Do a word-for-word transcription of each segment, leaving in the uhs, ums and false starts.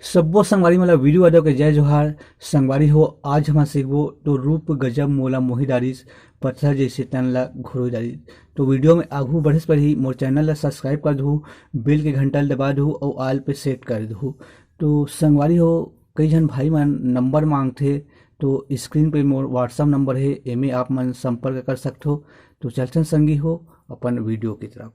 सब्बो संगवारी मन ला वीरू यादव के जय जोहार। संगवारी हो, आज हमन सीखबो तो रूप गजब मोला मोहि डारिस, पथरा जइसे तन ला घुरोई डारिस। तो वीडियो में आगू बढ़े से पहले मोर चैनल ला सब्सक्राइब कर दहू, बेल के घंटा ला दबा दहू अउ ऑल पे सेट कर दहू। तो संगवारी हो, कई झन भाई मन नंबर मांगथे, तो स्क्रीन पे मोर WhatsApp नंबर हे, एमे आप मन संपर्क कर सकथो। तो चलथन संगी हो अपन वीडियो की तरफ।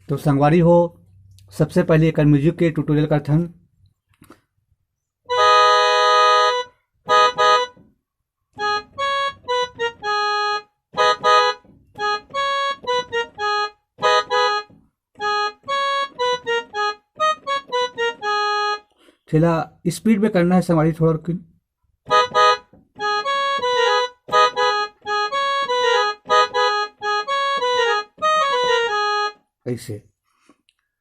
तो संगवारी हो, सबसे पहले एकर म्यूजिक के ट्यूटोरियल करथन। थोड़ा स्पीड में करना है संगवारी, थोड़ा रुकिन। ऐसे।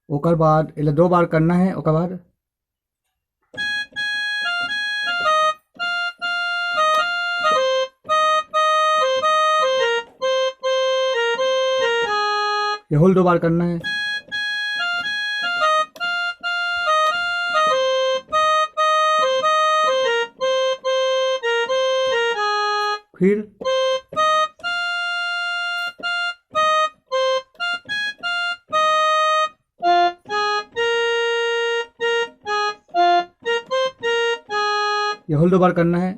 ओकर बाद एला दो बार करना है, ओकर बाद ये होल दो बार करना है। फिर ये होल दो बार करना है।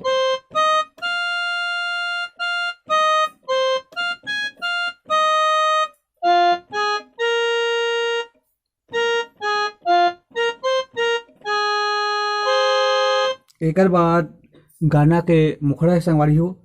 एकर बाद गाना के मुखड़ा है संगवारी हो।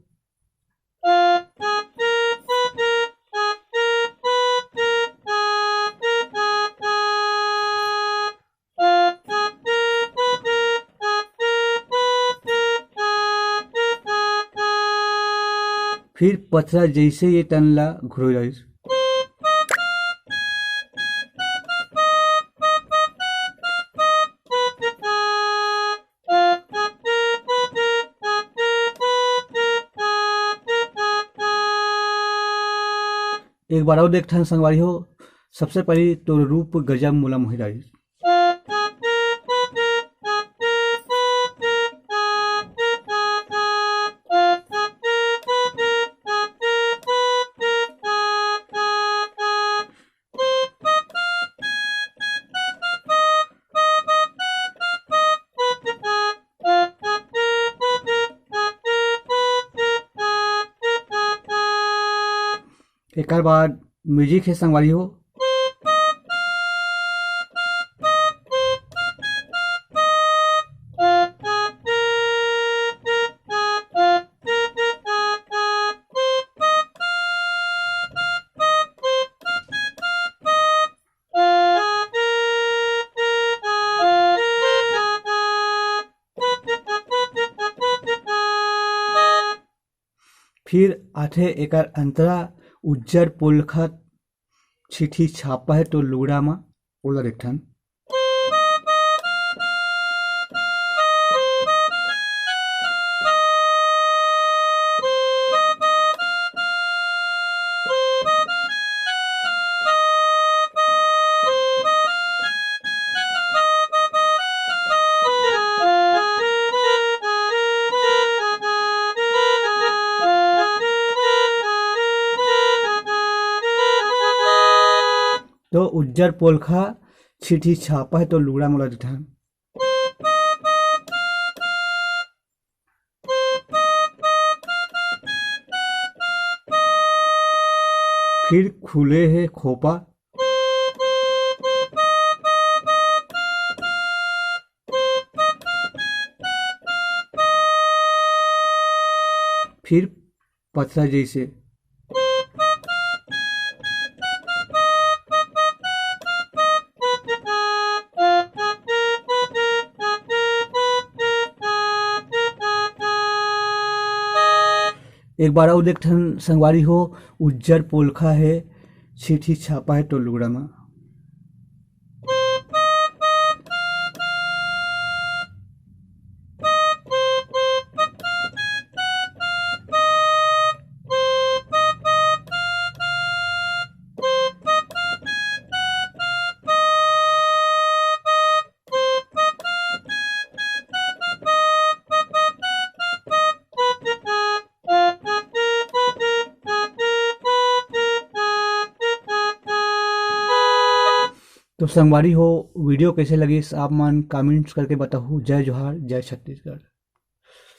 फिर पथरा जइसे ये तन ला घुरो जाइस। एक बार अउ देखथन संगवारी हो, सबसे पहली तोर रूप गजब मोला मोहि डारिस। एकर बाद म्यूजिक है संगवारी हो। फिर आथे एकर अंतरा, उज्जर पोलखा छिठी छापा है तो लुगड़ा म, ओला देखथन। तो उज्जर पोलखा, छीठी छापा हे तो लुगड़ा मोला देथन। फिर खुले हे खोपा। फिर पथरा जैसे। एक बार अउ देखथन संगवारी हो, उज्जर पोलखा हे, छीठी छापा हे टोल लुगड़ा मा। तो संगवारी हो, video कैसे लगिस, आप मन comments करके बताहू। जय जोहार, जय छत्तीसगढ़।